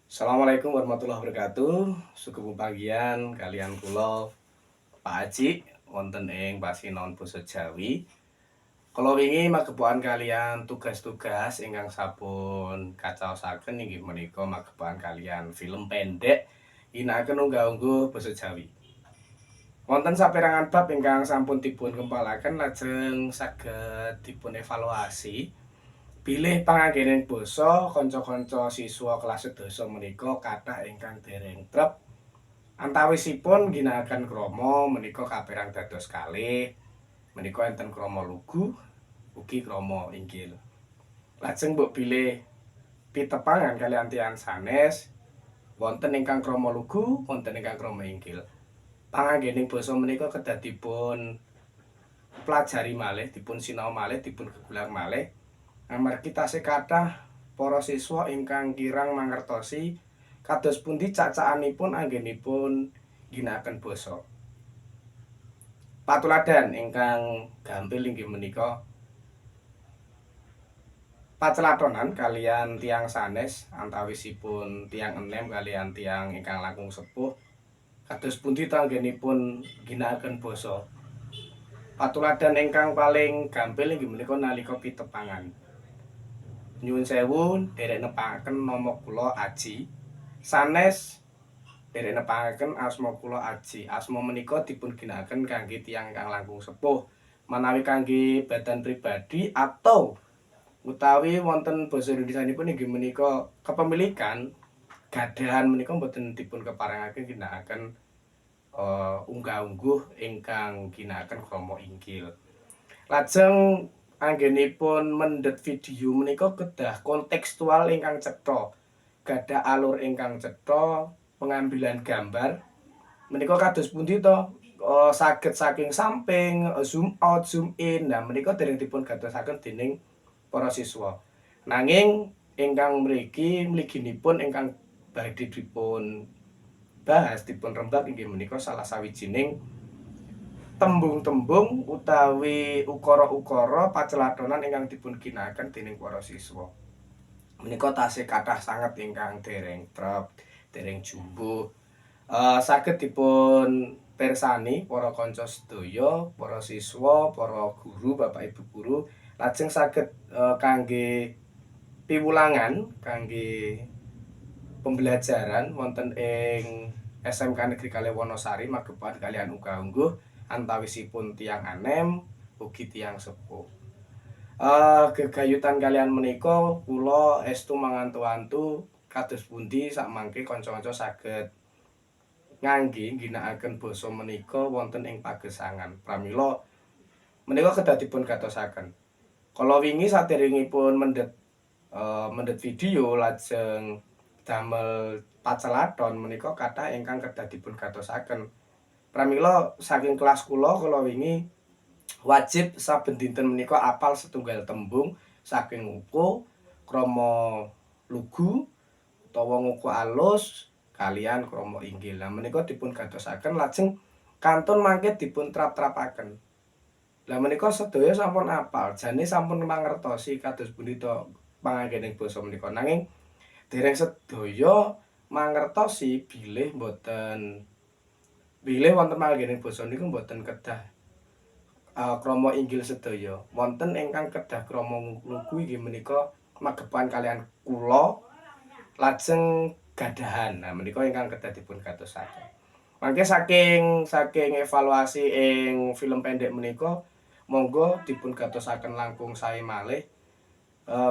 Assalamualaikum warahmatullahi wabarakatuh. Sugeng pepanggihan kaliyan kula, Pak Haji, wonten ing Pasinaon Basa Jawi. Kala wingi magepokan kaliyan tugas-tugas ingkang sampun kacaosaken, inggih menika magepokan kaliyan film pendek ginakaken unggah-ungguh basa Jawi. Wonten saperangan bab ingkang sampun dipun kempalaken, lajeng saged dipun evaluasi bilih panganggening basa kanca-kanca siswa kelas sedasa menika kathah ingkang dereng trep. Antawisipun ngginakaken krama menika kaperang dados kalih. Menika enten krama lugu ugi krama inggil. Lajeng mbok bilih pitepangan kaliyan tiyang sanes, wonten ingkang krama lugu, wonten ingkang krama inggil. Panganggening basa menika kedah dipun pelajari malih, dipun sinau malih, dipun gegulang malih, amargi tasih kathah para siswa ingkang kirang mangertosi kados pundi cak-cakanipun anggenipun ngginakaken basa. Patuladan ingkang gampil inggih menika paclatonan kaliyan tiyang sanes, antawisipun tiyang enem kaliyan tiyang ingkang langkung sepuh, kados pundi ta anggenipun ngginakaken basa. Patuladan ingkang paling gampil inggih menika nalika pitepangan. "Nyuwun sewu, derek nepangaken nama kula Aji." Sanes, "Derek nepangaken asma kula Aji." Asma menika dipun ginakaken kangge tiyang ingkang langkung sepuh. Manawi kangge badan pribadi atau utawi wonten basa Indonesianipun inggih menika kepemilikan, gadahan, menika boten dipun keparengake ginakaken unggah-ungguh ingkang ginakaken krama inggil. Lajeng anggenipun mendhet video menika kedah kontekstual ingkang cetha, gadah alur ingkang cetha, pengambilan gambar menika kados pundi to, saged saking samping, zoom out, zoom in. Nah, menika dereng dipun gatosaken dening para siswa. Nanging ingkang mriki mliginipun ingkang badhe dipun bahas, dipun rembag, inggih menika salah sawijining tembung-tembung utawi ukara-ukara paclatonan ingkang dipun ginakaken dening para siswa. Menika tasih kathah sanget ingkang dereng trep, dereng jumbuh. Saged dipun pirsani para kanca sedaya, para siswa, para guru, bapak ibu guru, lajeng saged kangge piwulangan, kangge pembelajaran wonten ing SMK Negeri 2 Wonosari magepokan kaliyan unggah-ungguh antawisipun tiyang anem ugi tiyang sepuh. Gegayutan kaliyan menika, kula estu mangantu-antu kados pundi sakmangke kanca-kanca saged ngangge ngginakaken basa menika wonten ing pagesangan. Pramila menika kedah dipun gatosaken. Kala wingi saderengipun mendhet video lajeng damel pacelathon menika kathah ingkang kedah dipun gatosaken. Pramila saking kelas kula kala wingi wajib saben dinten menika apal setunggal tembung saking wuku krama lugu utawa wuku alus kaliyan krama inggil. Lah, menika dipun gatosaken, lajeng kantun mangke dipun trap-trapaken. Lah, menika sedaya sampun apal, jane sampun mangertosi kados pundi to panganggening basa menika. Nanging dereng sedaya mangertosi bilih boten, bilih wonten panganggening basa niku mboten kedah krama inggil sedaya. Wonten ingkang kedah krama lugu, inggih menika magepokan kaliyan kula lajeng gadahan. Nah, menika ingkang kedah dipun gatosaken. Mangke saking saking evaluasi ing film pendek menika monggo dipun gatosaken langkung sae malih.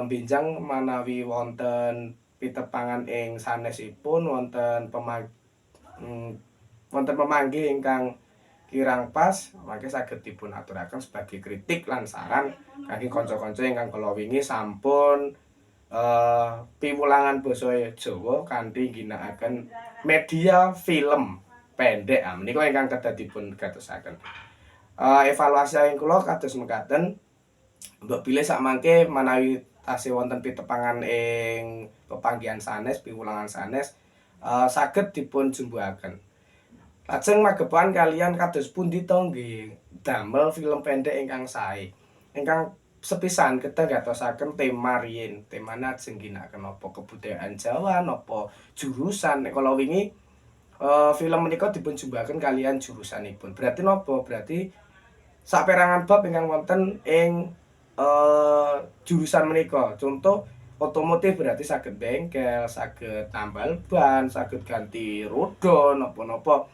Benjang manawi wonten pitepangan ing sanesipun, wonten pemanggih ingkang kirang pas, mangke saged dipun aturaken sebagai kritik lan saran kangge kanca-kanca ingkang kala wingi sampun piwulangan basa Jawa kanthi ngginakaken media film pendek. Ah, menika ingkang kedah dipun gatosaken. Evaluasi saking kula kados mekaten. Mbok bilih sakmangke manawi tasih wonten pitepangan ing pepanggihan sanes, piwulangan sanes, saged dipun jumbuhaken. Lajeng magepokan kaliyan kados pundi to nggih damel film pendek ingkang sae. Ingkang Sepisan kedah gatosaken tema riyin, temane ajeng ginakaken napa, kebudayaan Jawa napa jurusan. Nek kala wingi film menika dipun jumbahaken kaliyan jurusanipun. Berarti napa? Berarti saperangan bab ingkang wonten ing jurusan menika. Contoh otomotif berarti saged bengkel, saged tambal ban, saged ganti roda, napa-napa.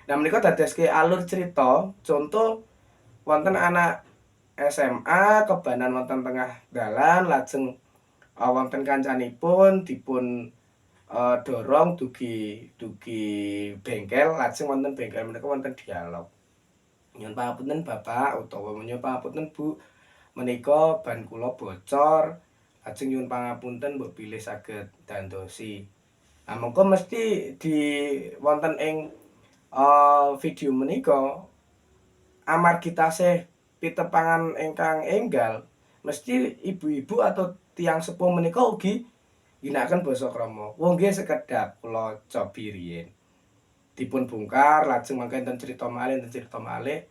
Nah, menika dadoske alur cerita, contoh wonten anak SMA kebanan wonten tengah dalan, lajeng wonten kancanipun dipun dorong dugi dugi bengkel, lajeng wonten bengkel menika wonten dialog. "Nyuwun pangapunten, Bapak," utawa "Nyuwun pangapunten, Bu, menika ban kula bocor, lajeng nyuwun pangapunten mbok bilih saged dandosi." Nah, mengko mesti di wonten ing video menika amargi tasih pitepangan ingkang enggal, mesti ibu-ibu atau tiyang sepuh menika ugi ngginakaken basa krama. "Oh nggih, sekedhap kula cobi riyin." Dipun bongkar, lajeng mangke enten crita malih, enten crita malih.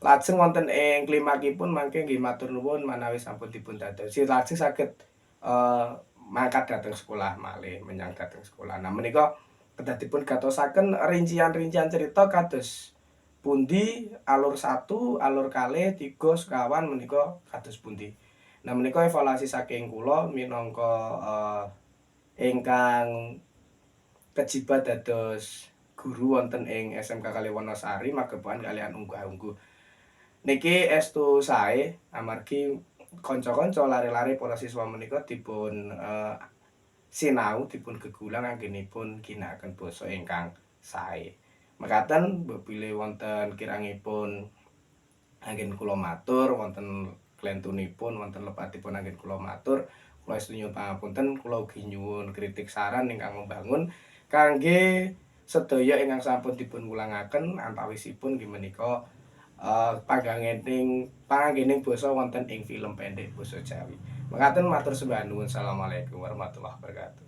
Lajeng wonten ing klimakipun mangke nggih, "Matur nuwun manawi sampun dipun dadosi," lajeng saged mangkat dhateng sekolah malih, menyang dhateng sekolah. Nah, menika kedah dipun gatosaken rincian-rincian cerita kados pundi alur 1, alur 2, 3, sekawan menika kados pundi. Nah, menika evaluasi saking kula minangka ingkang kejibat dados guru wonten ing SMK Kalih Wonosari, magepokan kaliyan unggah-ungguh. Niki estu sae amargi kanca-kanca, lare-lare, para siswa menika dipun sinau, dipun gegulang anggenipun ginakaken basa ingkang sae. Mekaten, mbok bilih wonten kirangipun anggen kula matur, wonten klentunipun, wonten lepatipun anggen kula matur, kula estu nyuwun pangapunten, kula ugi nyuwun kritik saran ingkang membangun kangge sedaya ingkang sampun dipun wulangaken, antawisipun inggih menika panganggening basa wonten ing film pendek basa Jawi. Mekaten, matur sembah nuwun. Assalamualaikum warahmatullahi wabarakatuh.